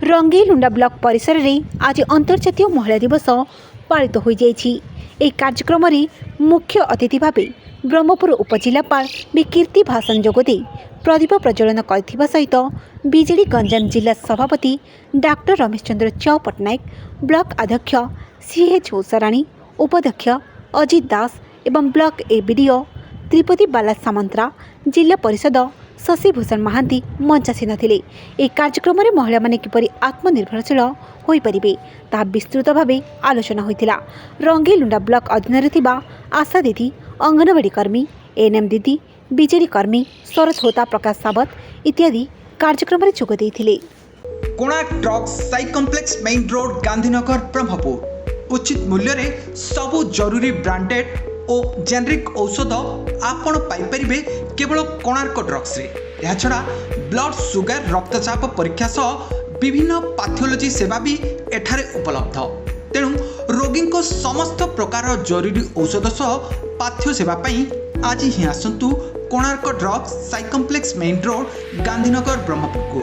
Rangeilunda block ପରିସରରେ ଆଜି ଅନ୍ତର୍ଜାତୀୟ ମହିଳା ଦିବସ ପାଳିତ ହୋଇଯାଇଛି। ଏହି କାର୍ଯ୍ୟକ୍ରମରେ ମୁଖ୍ୟ ଅତିଥି ଭାବେ ବ୍ରହ୍ମପୁର ଉପଜିଲ୍ଲାପାଳ ବି କୀର୍ତ୍ତି ଭାସନ ଯୋଗଦେଇ ପ୍ରଦୀପ ପ୍ରଜ୍ୱଳନ କରିଥିବା ସହିତ ବିଜେଡି ଗଞ୍ଜାମ ଜିଲ୍ଲା ସଭାପତି ଡାକ୍ତର ରମେଶ ଚନ୍ଦ୍ର ଚ୍ୟାଉ ପଟ୍ଟନାୟକ, ବ୍ଲକ ଅଧ୍ୟକ୍ଷ ସିଏଚ୍ ଉଷାରାଣୀ, ଉପାଧ୍ୟକ୍ଷ ଅଜିତ ଦାସ ଏବଂ ବ୍ଲକ ଏବିଡିଓ ତ୍ରିପତି ବାଲା ସାମନ୍ତରା, ଜିଲ୍ଲା ପରିଷଦ ଶଶିଭୂଷଣ ମହାନ୍ତି ମଞ୍ଚାସୀନ ଥିଲେ। ଏହି କାର୍ଯ୍ୟକ୍ରମରେ ମହିଳାମାନେ କିପରି ଆତ୍ମନିର୍ଭରଶୀଳ ହୋଇପାରିବେ, ତାହା ବିସ୍ତୃତ ଭାବେ ଆଲୋଚନା ହୋଇଥିଲା। ରଙ୍ଗେଇଲୁଣ୍ଡା ବ୍ଲକ ଅଧୀନରେ ଥିବା ଆଶା ଦିଦି, ଅଙ୍ଗନବାଡ଼ି କର୍ମୀ, ଏଏନ୍ଏମ୍ ଦିଦି, ବିଜେଡି କର୍ମୀ ସରୋଜ ହୋତା, ପ୍ରକାଶ ସାବତ ଇତ୍ୟାଦି କାର୍ଯ୍ୟକ୍ରମରେ ଯୋଗ ଦେଇଥିଲେ। Konark drugs, Sai complex, main road, Gandhinagar, Brahmapur. ଉଚିତ ମୂଲ୍ୟରେ ସବୁ ଜରୁରୀ ବ୍ରାଣ୍ଡେଡ୍ ଓ ଜେନେରିକ୍ ଔଷଧ ଆପଣ ପାଇପାରିବେ କେବଳ କୋଣାର୍କ ଡ୍ରଗ୍ସରେ। ଏହାଛଡ଼ା ବ୍ଲଡ୍ ସୁଗାର, ରକ୍ତଚାପ ପରୀକ୍ଷା ସହ ବିଭିନ୍ନ ପାଥୋଲୋଜି ସେବା ବି ଏଠାରେ ଉପଲବ୍ଧ। ତେଣୁ ରୋଗୀଙ୍କ ସମସ୍ତ ପ୍ରକାର ଜରୁରୀ ଔଷଧ ସହ ପାଥ୍ୟ ସେବା ପାଇଁ ଆଜି ହିଁ ଆସନ୍ତୁ Konark drugs, Sai complex, main road, Gandhinagar, ବ୍ରହ୍ମପୁରକୁ।